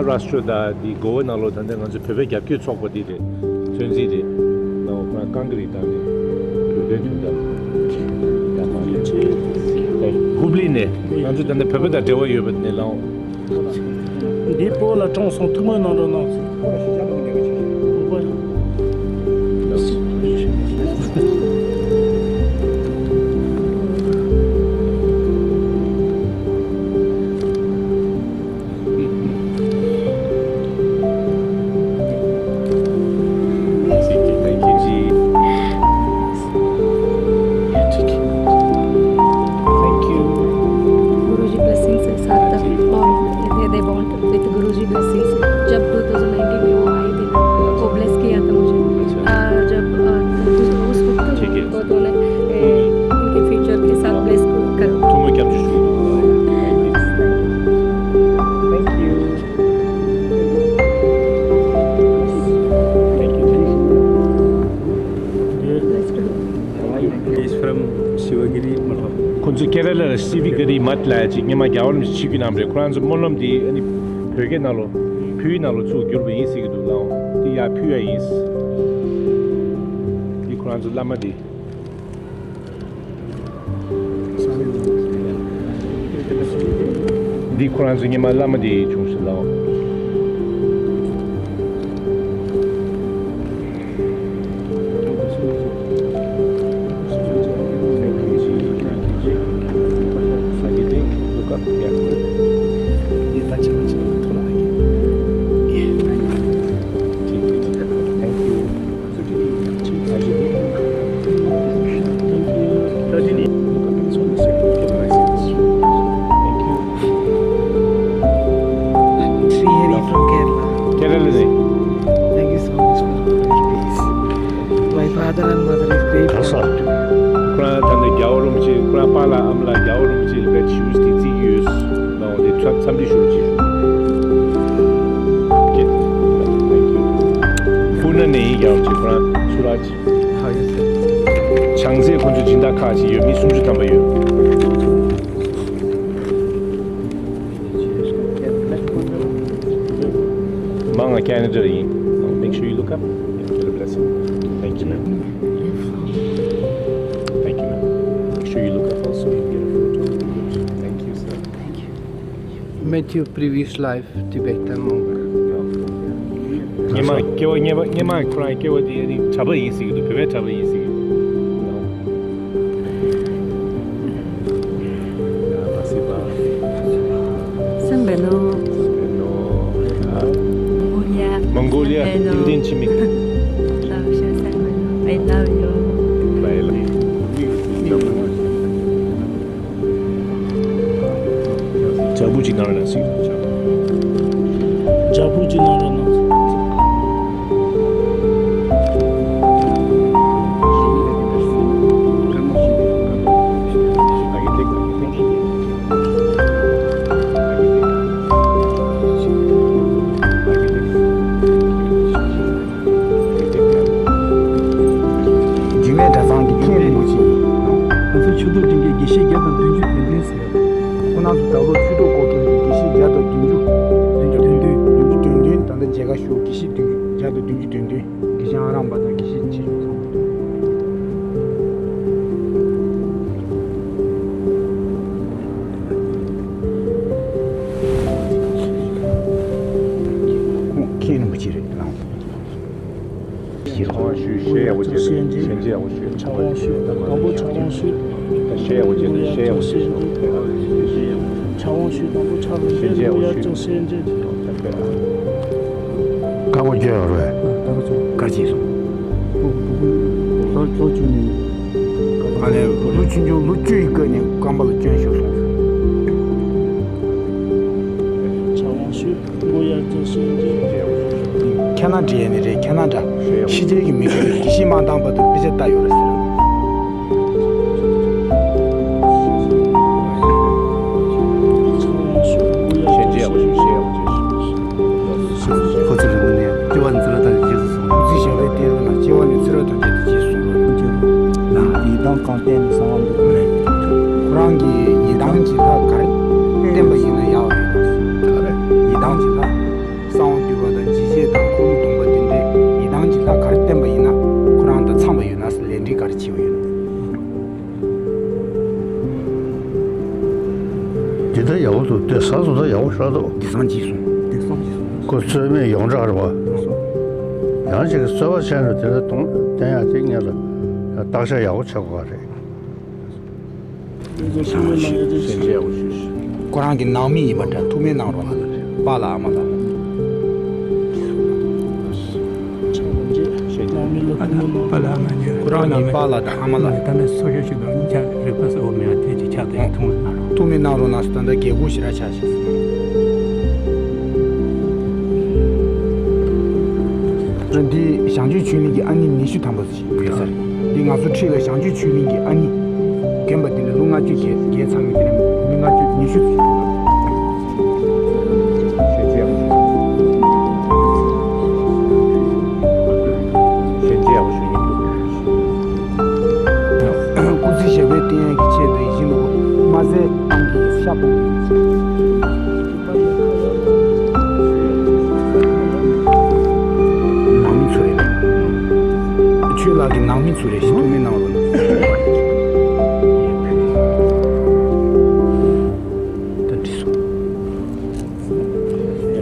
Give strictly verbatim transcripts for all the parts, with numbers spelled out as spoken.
ཕ་ར་སི་ཊོ་དང་འདི་གོ་བའི་ནང་ལོགས་ད་ལྟ་ང་ཚོ་བོད་པའི་རྒྱབ་སྐྱོར་ཚོགས་པ་འདི་རེད། ཚོད་འཛིན་རེད། ནང་ཁོ་རང་རྐང་གི་རིགས་དང་ནི་བོད་དོན་དོན་དག་ཡ་མ་རེད། ཧུབ་ལི་ནས་ང་ཚོ་ད་ལྟ་བོད་པ་དང་འབྲེལ་བ་ཡོད་པ་ནས་ལའོ། འདི་སྤོ་ལ་གྲོངས་སོང་། ཐུགས་སྨོན་གནང་རོགས་གནང་། गुरुजी ब्लेसिंग्स है साथ, और ये दे बॉन्ड विद गुरुजी ब्लेसिंग्स। जब दो हज़ार उन्नीस में वो आए थे ना, वो ब्लेस किया था मुझे। आ, जब, आ, उस वक्त ठीक है। वो दोनों, ए, उनके फ्यूचर के साथ ब्लेस कर। तुम क्या choose? Thank you. He's from Sivagiri Matham. ཁོང་ཚོ་ཀེ་ར་ལ་ལ་སི་བི་ག་རི་མཐ་ལབ་ཡ་ཅིག་སྔོན་མ་རྒྱལ་བ་རིན་པོ་ཆེ་ཆིབས་བསྒྱུར་གནང་བ་རེད། ཁོ་རང་ཚོ་སྨོན་ལམ་འདི་ཨ་ནི་བོད་སྐད་ནང་ལོགས་བོད་ཡིག་ནང་ལོགས་ཚུར་བསྒྱུར་བ་ཡིན་ཟེར་གྱི་འདུག་ལའོ། འདི་ཡར་ཕུལ་ཡ་ཡིན། འདི་ཁོ་རང་ཚོ་བླ་མ་འདི། འདི་ཁོ་རང་ཚོ་སྔོན་མ་བླ་མ་དེ་བྱུང་ཞིག་ལའོ། Thank you. Srihari from Kerala. Kerala ནས། Thank you so much for your peace. My father and mother is great. གང་ས། ཁོ་རང་ད་ནི་རྒྱལ་བ་རིན་པོ་ཆེ། ཁོ་རང་པཱ་ལགས་ཨ་མ་ལགས་རྒྱལ་བ་རིན་པོ་ཆེ་ལ་བེད་ཞུ་དེ་བརྩི་གི་ཡོད། ལའོ་དེ་འཚམས་འདྲི་ཞུ་རོགས་གྱིས། ཕུ་ན་ནས་ཡིན། རྒྱལ་བ་རིན་པོ་ཆེ། ཁོ་རང་སུ་ར། བྱང་རྩེ་ཁོ་ཚོ་སྦྱིན་བདག་ཁག་ཅིག་ཡོད། མི་སུམ་ཅུ་ཐམ་པ་ཡོད། མ་ང་ཁེ་ན་ཌ་ཡིན། Make sure you look up. You'll get a blessing. Thank you, ma'am. Thank you, ma'am. Make sure you look up also. You'll get a photo. Thank you, sir. Thank you. Met your previous life. Tibetan monk. སྔོན་མ་སྐྱེ་བ་སྔོན་མ་སྔོན་མ་ཁོ་རང་སྐྱེ་བ་དེ་ནི་གྲྭ་པ་ཡིན་ཟེར་གྱི་འདུག་བོད་པའི་གྲྭ་པ་ཡིན་ཟེར་གྱི་འདུག་སེམས་པའི་ནོ། མོང་གོ་ལི་ཡ། མོང་གོ་ལི་ཡ། ཏིན་ཏིན་ཆི་མིག I love you. ཇ་བུ་ཅིག་གནང་རོགས་གནང་ཟེར། ཇ་བུ་ཅིག་གནང་རོགས་གནང་། འཇིགས་མེད་གྲྭ་ཚང་གི་མཁན་རིན་པོ་ཆེ་ཡིན། ང་ཚོ་ཆོས་རྡོར་སྒྲིང་གིས་དགེ་བཤེས་བརྒྱ་དང་བདུན་ཅུ་དོན་བདུན་ཟེར། ཁོང་རྣམ་ཚོ་ཟླ་ལོ་ཆོས་རྡོར་སྐོར་སྐྱོད་ཀྱི་དགེ་བཤེས་བརྒྱ་དང་བདུན་ཅུ། བདུན་ཅུ་དོན་བདུན། བདུན་ཅུ་དོན་བདུན། ད་ལྟ་མཇལ་ཁ་ཞུ་དགེ་བཤེས་བདུན་ཅུ། བརྒྱ་དང་བདུན་ཅུ་དོན་བདུན། དགེ་བཤེས་ཨང་རམ་པ་དང་དགེ་བཤེས་ཆེ་ཞུ་ཚང་། ཁོང་མཁན་རིན་པོ་ཆེ་རེད་ལགས། ཕྱག་དབང་ཞུས། ཞལ་ཡག་པོ་བྱས། ཞལ་མཇལ་ཡག་པོ་ཞུས། ཕྱག་དབང་ཞུས། དང་པོ་ཕྱག་དབང་ཞུས། ཞལ་ཡག་པོ་བྱས། ཞལ་ཡག་པོ་ཞུས། ཕྱག་དབང་ཞུས། དང་པོ་ཕྱག་དབང་ཞུས། ཞལ་མཇལ་ཡག་པོ་ཞུས། ཞལ་མཇལ། དཀར་པོ་བརྗོད་ཡོད་རེད། དཀར་པོ་བརྗོད། གར་གྱིས་སོང་། ལོ་ལོ་བཅུ་ནས། ཨ་ནི་ལོ་ཆུང་ཆུང་ལོ་བཅུ་ཡི་སྐབས་ནས་ཀམ་པ་ལ་བསྐྱོན་བཞུགས་སོང་། ཕྱག་དབང་ཞུས། མགོ་ཡར་བཙུགས་ཞུས་ཏེ། ཁེ་ན་ཌ་ནས་རེད། ཁེ་ན་ཌ། ཕྱི་རྒྱལ་གྱི་མི་རིགས་དགེ་བཤེས་མ་བཏང་བར་དུ་དཔེ་ཆ་ལྟ་ཡོད་རེད་ཟེར། ཕྱག་དབང་ཞུས། མགོ་ཡར་བཙུགས་ཞུས་ཏེ། ཁོ་ཚོ་ལ་མི་ནས་སྐྱེ་བ་ནི་ཚེ་རབས་ཐམས་ཅད་དུ་སོང་། སྐུ་ཚེ་ཞབས་པད་བརྟན་རུང་ན་སྐྱེ་བ་ནི་ཚེ་རབས་ཐམས་ཅད་དུ་རྗེས་སུ་བཟུང་རོགས། ན་ཡི་དམ་གང་བསྟེན་ནས་གསང་བ་འདུག་ཁོ་རང་གིས་ཡི་དམ་གྱི་ལྷ་ག་རེ་བསྟེན་པ་ཡིན་ན་ཡག་རེད། ཡི་དམ་གྱི་ལྷ། དེ་ད་ཡག་པོ་འདུག་དེ་ཟ་སོང་ད་ཡག་པོ་ཤར་འདུག་དེང་སང་གྱིས་སོང་། དེང་སང་གྱིས་སོང་། ཁོ་རྩོད་མེད་ཡོངས་གྲགས་རེད་པ། ཡང་ཅིག་རྩོད་པ་བྱས་ནས་དེ་ལ་གཏོང་བསྟན་ཡག་དེ་ངེད་ལ་བརྟག་དཔྱད་ཡག་པོ་བྱེད་དགོས་པ་རེད། ཁོ་རང་གི་ནང་མི་ཡིན་པ་འདྲ། ཐུགས་སྨོན་གནང་རོགས་གནང་། པཱ་ལགས་ཨ་མ་ལགས། པཱ་ལགས་ཨ་མ་ལགས། ཁོ་རང་གི་པཱ་ལགས་དང་ཨ་མ་ལགས། ད་ནི་སོ་སོ་ཞིག་དང་གཉིས་ཆ་རིག་པ་གསལ་བོ་མེད་པ་དེ་ཅིག་ཆགས་ཏེ་ཐུགས་སྨོན་གནང་རོགས། ཐུགས་སྨོན་གནང་རོགས་གནང་ཟེར། ད་ལྟ་རྒྱལ་སྒོ་ཞེ་དྲག་ཆགས་ཤིང་། འདི་བྱང་ཆུབ་ཆོས་གླིང་གི་ཨ་ནེ་ཉི་ཤུ་ཐམ་པ་ཞིག་ཡོད་ས་རེད། འདི་ང་ཚོ་འཁྲིས་ལ་བྱང་ཆུབ་ཆོས་གླིང་གི་ཨ་ནེ་རྒན་པ་དེ་ནི་ལོ་ལྔ་བཅུ་བརྒལ་བརྒལ་ཚར་མི་དེ་ནི་མི་ལྔ་བཅུ་ཉི་ཤུ། སྐུ་ཚེ་ཞབས་པད་བརྟན་ཡག་གི་ཆེད་དུ་ཡིད་བཞིན་ནོར་བུ་དམར་ཟས་ཏང་གི་ཤ་སྤོང་གི་ཡིན། ནང་མི་ཚོ་རེད། ཆོས་ལགས་ཀྱི་ནང་མི་ཚོ་རེད་ཞེས་ཐུགས་སྨོན་གནང་རོགས་གནང་། ད་འགྲིག་སོང་།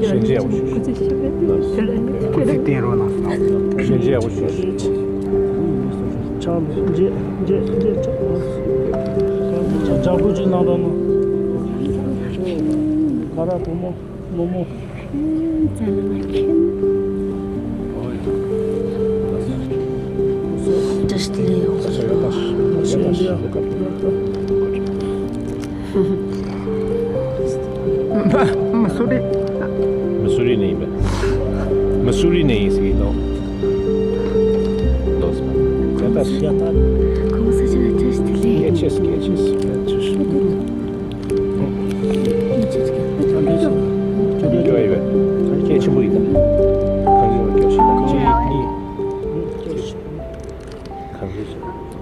ཞལ་མཇལ་ཡག་པོ་ཞུ། སྐུ་ཚེ་ཞབས་པད་བརྟན་ཡག་ཁྱེད་ལ་ནི་ཁྱེད་ལ། སྐུ་ཚེ་བརྟན་རོགས་གནང་། ཞལ་མཇལ་ཡག་པོ་ཞུ། ཕྱག་མཇལ་མཇལ་མཇལ་ཕྱག་ལྗགས་ཁུ་ཅིག་གནང་དང་ནོ། ག་ར་བུ་མོ། མོ་མོ། བཀྲ་ཤིས་བདེ་ལེགས་ཡོང་། མི་སུ་རི། མི་སུ་རི་ནས་ཡིན་པས། མི་སུ་རི་ནས་ཡིན་ཟེར་གྱི་འདུག་ལོས་མ། ཁོང་ས་ཆ་བཀྲ་ཤིས་བདེ་ལེགས། སྐད་ཆས་སྐད་ཆས་སྐད་ཆས། སྐད་ཆེན་པོ་ཡིན་ད། གང་ཞིག་སྐད་ཆེན་པོ་ཡིན། གང་ཞིག་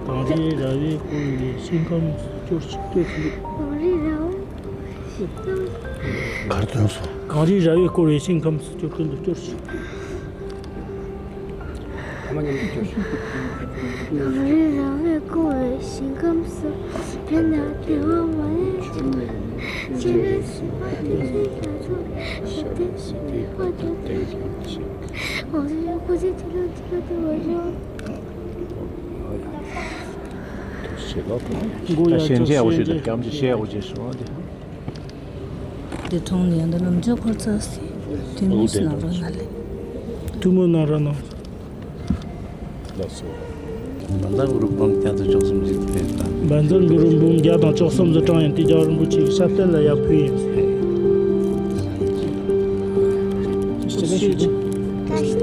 གངས་རིའི་ར་བས་བསྐོར་བའི་ཞིང་ཁམས་སུ་སྐྱོར་ཅིག་སྐྱོར་ཅིག་གངས་རིའི་ར་བས། གར་སྟོན་སོང་། གངས་རིའི་ར་བས་བསྐོར་བའི་ཞིང་ཁམས་སུ་སྐྱོར་ཀུན་ཏུ་སྐྱོར་ཅིག་ཨ་མ་མཉམ་དུ་སྐྱོར་ཅིག་གངས་རིའི་ར་བས་བསྐོར་བའི་ཞིང་ཁམས་སུ། དེ་ན་བདེ་བ་མ་ཡིན་ཅིང་། སྐྱེ་བོའི་སྲིད་པ་དེ་བཞིན་དུ་སྐྱོར། ཞབས་པད་སྲིད་པའི་བར་དུ་བརྟན་ཅིང་། འོ་ཡ། སྐུ་ཚེ་ཁྱེད་རང་ཅི་ལ་བདེ་བར་ཤོག་ཞེས་ལོ། ད་ཞལ་མཇལ་འོ་ཞུས་ཏེ་སྐྱབས་མཇལ་ཞལ་འོ་ཞེས་གསུངས་ཏེ། འདི་གྲོང་ནས་ཡང་དུ་ལམ་མཇུག་འཁོར་ཚར་སྲིད། དུས་མིན་ཞིག་ནང་རོགས་གནང་ལེ། ཐུགས་སྨོན་གནང་རོགས་གནང་། ལགས་སོ། བཛྲ་གུ་རུ་འབུམ་བརྒྱ་དང་བཅུ་གསུམ་ཞིག་དེ་དང་། བཛྲ་གུ་རུ་འབུམ་བརྒྱ་དང་བཅུ་གསུམ་ཞིག་བགྲངས་ཡོད་དེ་རྒྱལ་བ་རིན་པོ་ཆེ་གི་ཞབས་བརྟན་ལ་ཡར་ཕུལ་ཡིན། བཀྲ་ཤིས་བདེ་ལེགས། ཕྱག་ལ་འཇུ། ཕྱག་ལ་འཇུ།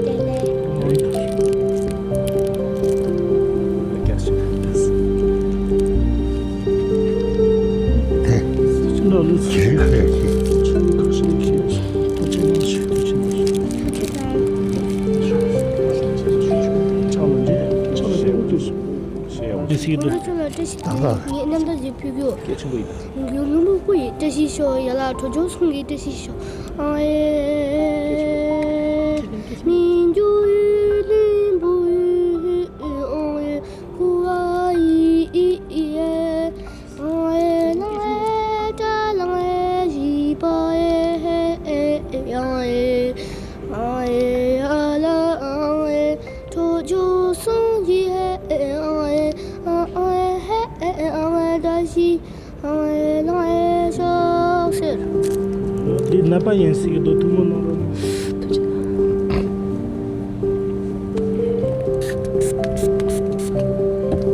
ང་ཚོ་ལ་བཀྲ་ཤིས་བདེ་ལེགས། ངས་རྣམ་ཐར་ཞིག་ཕུལ་གྱི་ཡོད། སྐད་ཆེན་པོ་ཡིན། ཡུལ་ལྷུན་པོ་སྐུ་ཡི་བཀྲ་ཤིས་ཤོག་ཡ་ལ་ཁྲོ་ཆུ་སོང་གི་བཀྲ་ཤིས་ཤོག་ཨང་ཨེ། མི་འགྱུར་ཡུལ་ལྷུན་པོ་ཡི། ཨང་ཨེ། སྐུ་བ་ཡི། ཨང་ཨེ། ལང་ཨེ། ཏྲ་ལང་ཨེ། བཞི་པ་ཨེ། ཨང་ཨེ། ཨང་ཨེ། ཡ་ལ་ཨང་ཨེ། ཁྲོ་ཆུ་སོང་གི་ཨང་ཨེ། ཨང་ཨེ། ཨང་ཨེ། བཀྲ་ཤིས། ཨང་ཨེ་ལང་ཨེ་ཤོག་ཟེར། འདི་ནད་པ་ཡིན་སྲིད་ཀྱི་འདུག་ཐུགས་སྨོན་གནང་རོགས།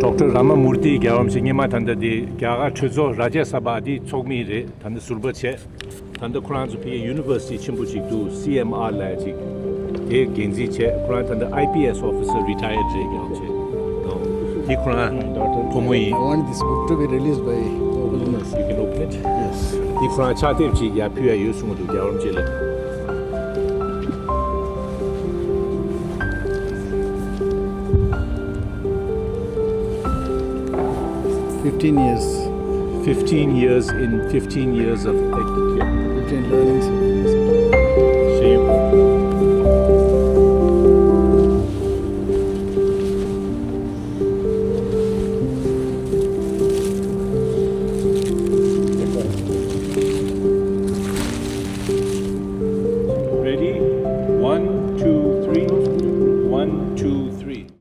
ཌོག་ཊར་ར་མ་མུར་ཏི་རྒྱལ་བ་རིན་པོ་ཆེ་སྔོན་མ་ད་ལྟ་འདི་རྒྱ་གར་གྲོས་ཚོགས་ར་ཇྱ་སཱ་བྷ་འདིའི་ཚོགས་མི་རེད། ད་ལྟ་ཟུར་པ་བྱས། ད་ལྟ་ཁོ་རང་ཚོ་ཕ་གིའི་ཡུ་ནི་ཝར་སི་ཊི་ཆེན་པོ་ཅིག་འདུག་སི་ཨེམ་ཨར་ལབ་ཅིག་དེའི་འགན་འཛིན་བྱས། ཁོ་རང་ད་ལྟ་ཨའི་པི་ཨེས་ཨོ་ཕི་སར་རི་ཊ་ཡར་ཌི་རེད། ཡང་བྱས། འདི་ཁོ་རང་བུ་མོ་ཡིན། I want this book to be released by August. You can open it. Yes. འདི་ཁོ་རང་ཕྱག་དེབ་ཅིག་ཡར་ཕུལ་ཡ་ཡོད་གསུངས་འདུག་རྒྱལ་བ་རིན་པོ་ཆེ་ལ། Fifteen years. Fifteen years in fifteen years of ed-, fifteen learning